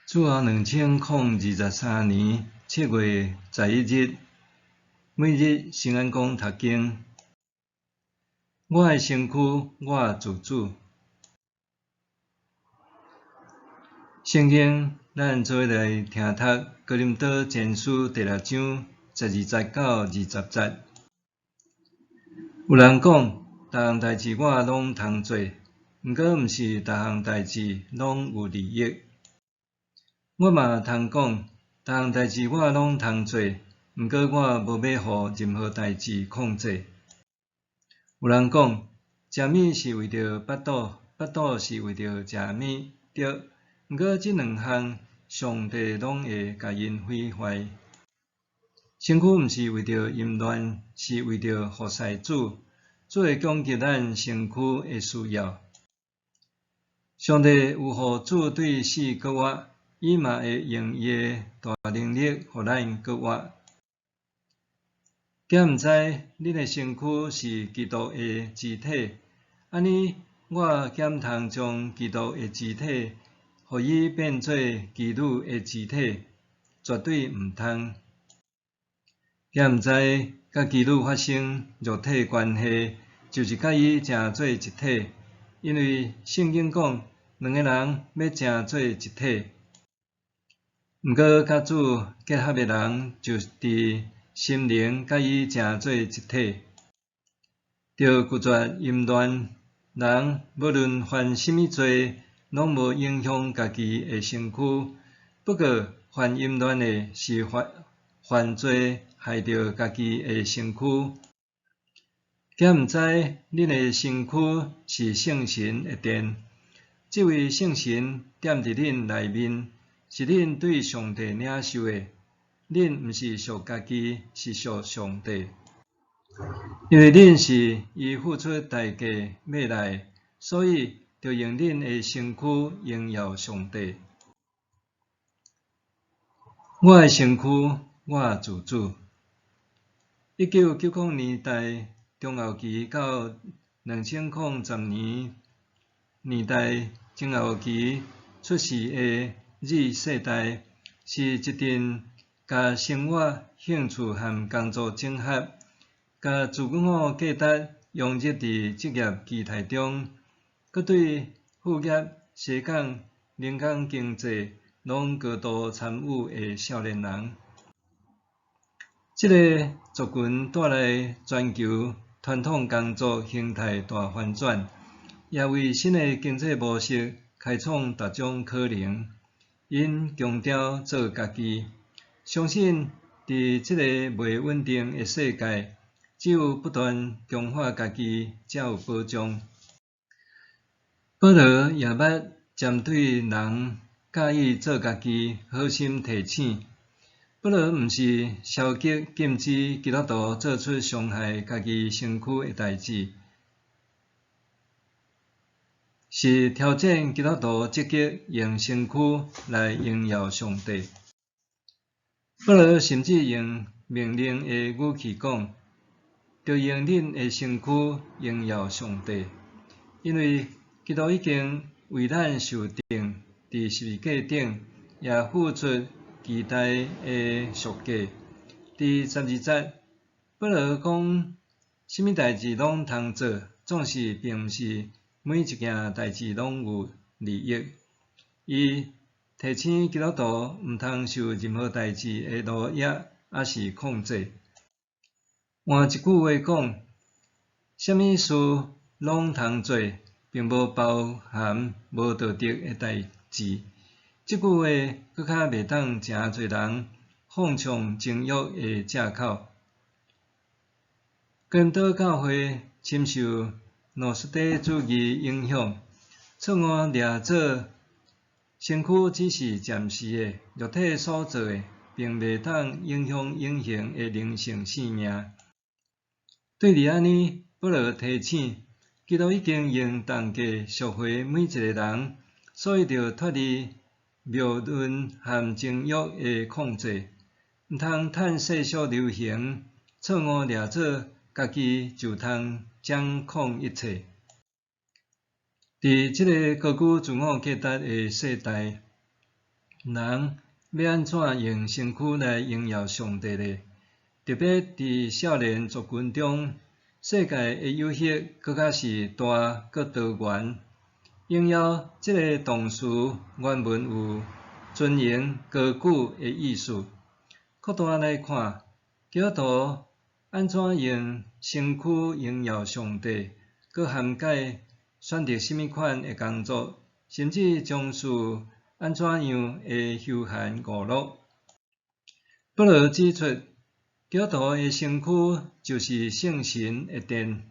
主後2023年7月11日，每日聖安講讀經。我的身軀，我做主。聖經，咱做伙來聽讀哥林多前書第六章12節到20節。有人講，逐項代誌我攏通做，毋過毋是逐項代誌攏有利益。我嘛通講，逐項代誌我攏通做，毋過我無欲予任何代誌控制。有人講，食物是為著腹肚，腹肚是為著食物，對。毋過這兩項，上帝攏會共𪜶毀壞。身軀毋是為著淫亂，是為著服侍主，主會供給咱身軀的需要。上帝有予主對死閣活，伊嘛會用伊的大能力予咱閣活。敢毋知恁的身軀是基督的肢體？按呢，我敢通將基督的肢體，予伊變做妓女的肢體？絕對毋通！敢毋知佮妓女發生肉體關係，就是佮伊成做一體？因為聖經講，兩个人欲成做一體。毋過，佮主結合的人，就佇心靈佮伊成做一體。著拒絕淫亂，人無論犯啥物罪，攏無影響家己的身軀。不過，犯淫亂的是犯犯罪，害著家己的身軀。敢毋知恁的身軀是聖神的殿？這位聖神踮佇恁內面，是恁對上帝領受的。恁毋是屬家己，是屬上帝。因為恁是伊付出代價買來的，所以著用恁的身軀榮耀上帝。我的身軀，我做主。1990年代中後期到2010年年代中後期出世的 Z 世代，是一陣共生活、興趣和工作整合，共自我價值融入佇職業期待中，閣對副業、斜槓、零工經濟攏高度參與的少年人。這个族群帶來全球傳統工作形態大翻轉，也為新的經濟模式開創逐種可能。𪜶強調做家己，相信佇這个袂穩定的世界，只有不斷強化家己，才有保障。保羅也捌針對人佮意做家己，好心提醒。保羅毋是消極禁止基督徒做出傷害家己身軀的代誌，是挑戰基督徒積極用身軀來榮耀上帝。保羅甚至用命令的語氣講：著用恁的身軀榮耀上帝，因為基督已經為咱受釘佇十字架頂，也付出巨大的贖價。佇12節，保羅講，啥物代誌攏通做，總是並毋是每一件代誌攏有利益。伊提醒基督徒毋通受任何代誌的奴役，抑是控制。換一句話講，啥物事攏通做，並無包含無道德的代誌。這句話閣較袂當誠濟人放縱情欲的藉口。哥林多教會深受諾斯底主義影響，錯誤掠做身軀只是暫時的，肉體所做的，並袂當影響永恆的靈性生命。對佇按呢，保羅提醒，基督已經用重價贖回每一個人，所以著脫離謬論和情欲的控制，毋通趁世俗流行，錯誤掠做家己就通掌控一切。佇這个高舉自我價值的世代，人欲按怎用身躯來榮耀上帝呢？特別佇少年族群中，世界的誘惑閣較是大閣多元。榮耀這个動詞原文有尊榮高舉的意思。擴大來看，基督徒按怎用身軀榮耀上帝，閣涵蓋選擇啥物款的工作，甚至從事按怎樣的休閒娛樂。保羅指出，基督徒的身軀就是聖神的殿。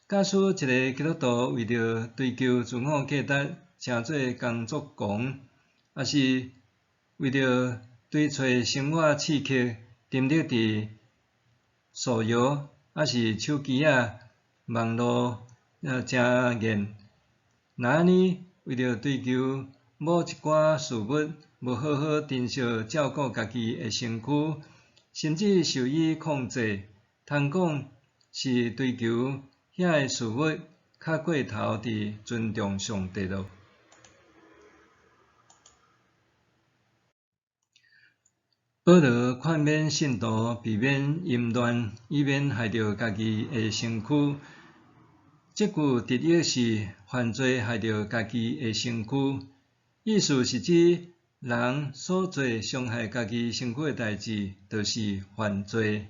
假使一個基督徒為著追求自我價值，成做工作狂，抑是為著追揣生活刺激，沉溺佇手遊，抑是手機仔、網路誠癮，若按呢為著追求某一寡事物，無好好珍惜照顧家己的身軀，甚至受伊控制，通講是追求遐个事物較過頭佇尊重上帝囉。保羅勸勉信徒避免淫亂，以免害著家己的身軀。這句直譯是犯罪害著家己的身軀，意思是指人所做傷害家己身軀的代誌，就是犯罪。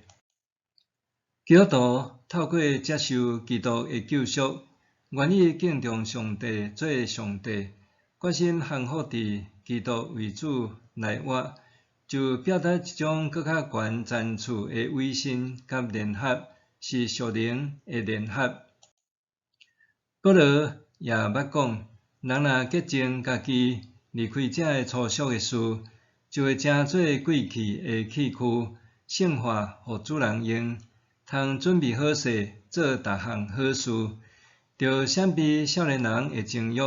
基督徒透過接受基督的救贖，願意敬重上帝做上帝，決心降服佇基督為主來活，就表達一種閣較懸層次的委身佮聯合，是屬靈的聯合。保羅也捌講，人若潔淨家己，離開這个粗俗的事，就會成做貴氣的器具，聖化予主人用，通準備好勢做逐項好事。著閃避少年人的情欲，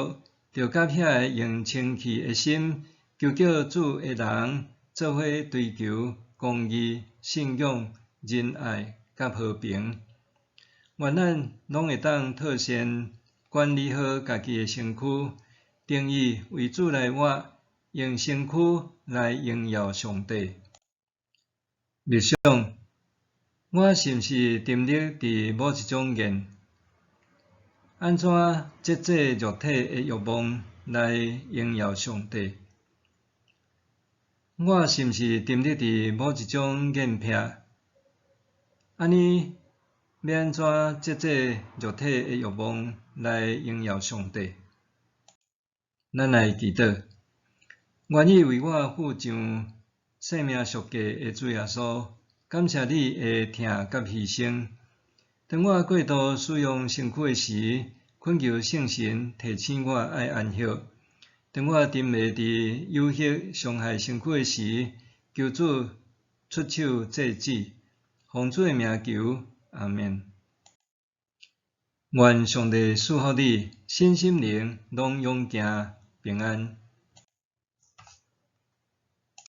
著佮遐个用清氣的心求叫主的人做伙追求公義、信仰、仁愛佮和平。願咱攏會當妥善管理好家己的身軀，定意為主來活，用身軀來榮耀上帝。默想，我是毋是沉溺佇某一種癮？按怎節制肉體的欲望來榮耀上帝？我是毋是沉溺佇某一種癮癖？按呢欲按怎節制肉體的欲望來榮耀上帝？咱來祈禱，願意為我付上性命贖價的主耶穌，感謝你的疼佮犧牲。當我過度使用身軀的時，懇求聖神提醒我愛安息。當我沉迷佇誘惑傷害身軀的時，求主出手制止。奉主的名求，阿們。願上帝賜福你，身心靈攏勇健平安。